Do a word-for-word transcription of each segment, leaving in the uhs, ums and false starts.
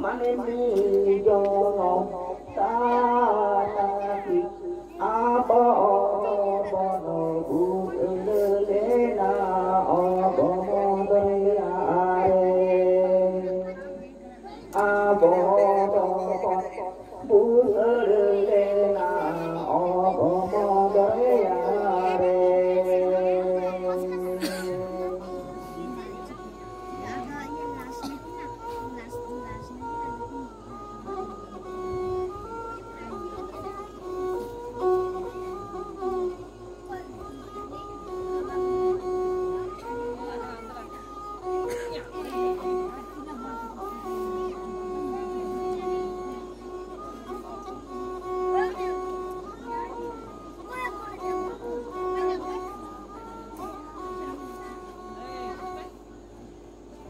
ᱢᱟᱱᱢᱤ ᱡᱚᱱᱚᱢ ᱛᱟᱞᱟ ᱠᱤ ᱟᱵᱚ ᱫᱚᱵᱚᱱ ᱵᱩᱰᱟᱹ ᱞᱮᱱᱟ ᱚᱜᱚᱢ ᱫᱚᱨᱭᱟ ᱨᱮ᱾ ᱟᱵᱚ ᱫᱚᱵᱚᱱ ᱵᱩᱰᱟᱹ ᱞᱮᱱᱟ ᱚᱜᱚᱢ ᱫᱚᱨᱭᱟ ᱨᱮ᱾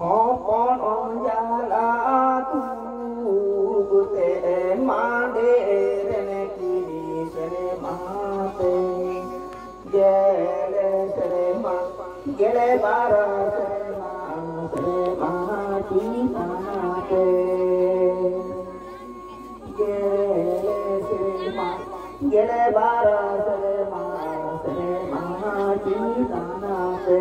ᱦᱚᱯᱚᱱ ᱚᱱᱡᱟᱞᱟ ᱛᱩᱵ ᱛᱮ ᱢᱟᱸᱰᱮ ᱨᱮᱱ ᱠᱤᱱᱤ ᱥᱮᱨᱢᱟ ᱛᱮ᱾ ᱜᱮᱞᱮ ᱥᱮᱨᱢᱟ, ᱜᱮᱞᱮ ᱵᱟᱨ ᱥᱮᱨᱢᱟ, ᱥᱮᱨᱢᱟ ᱪᱮᱛᱟᱱ ᱛᱮ᱾ ᱜᱮᱞᱮ ᱥᱮᱨᱢᱟ, ᱜᱮᱞᱮ ᱵᱟᱨ ᱥᱮᱨᱢᱟ, ᱥᱮᱨᱢᱟ ᱪᱮᱛᱟᱱ ᱛᱮ᱾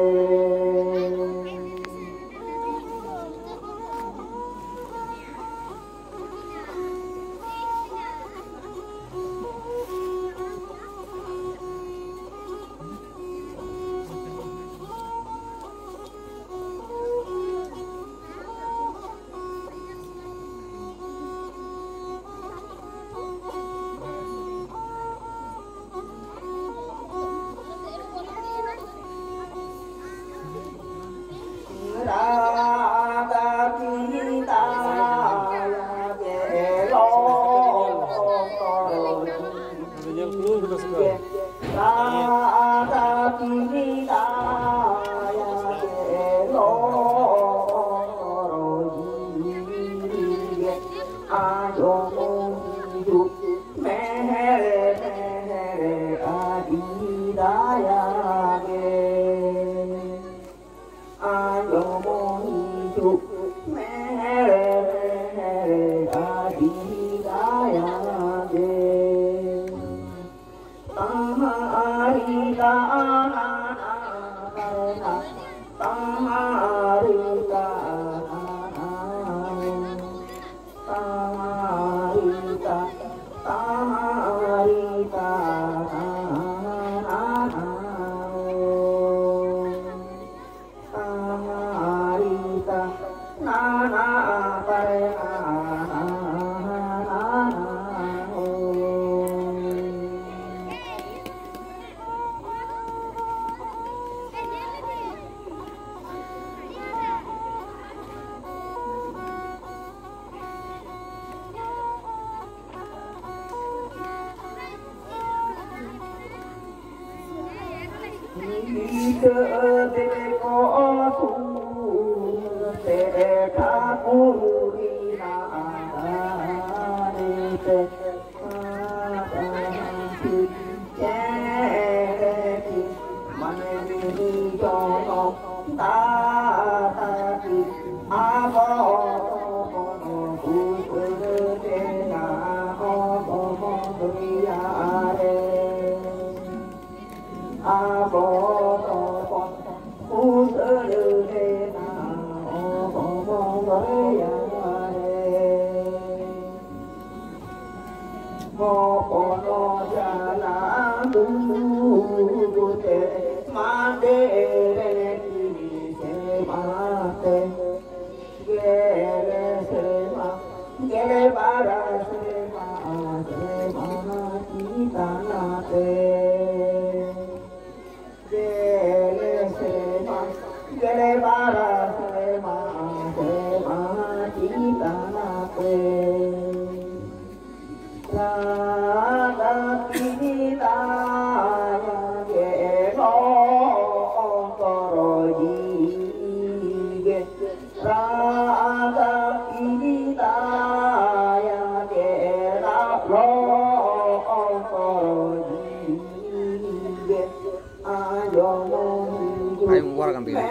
ᱴᱟᱭᱤᱢ ᱳᱵᱷᱟᱨ ᱟᱠᱟᱱ ᱛᱟᱹᱠᱤᱱᱟ᱾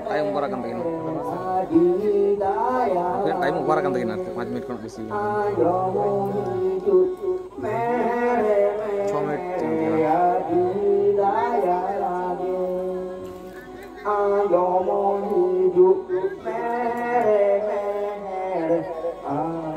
ᱴᱟᱭᱤᱢ ᱳᱵᱷᱟᱨ ᱟᱠᱟᱱ ᱛᱟᱹᱠᱤᱱᱟ᱾ ᱟᱹᱠᱤᱱᱟᱜ ᱴᱟᱭᱤᱢ ᱳᱵᱷᱟᱨ ᱟᱠᱟᱱ ᱛᱟᱹᱠᱤᱱᱟ ᱟᱨ ᱯᱟᱸᱪ ᱢᱤᱱᱤᱴ ᱠᱷᱚᱱᱟᱜ ᱵᱮᱥᱤ᱾ ᱪᱷᱚ ᱢᱤᱱᱤᱴ ᱪᱟᱞᱟᱜ ᱠᱟᱱᱟ᱾ ᱡᱚᱢ ᱦᱤᱡᱩᱜ ᱢᱮ ᱨᱮ ᱢᱮ ᱨᱮ᱾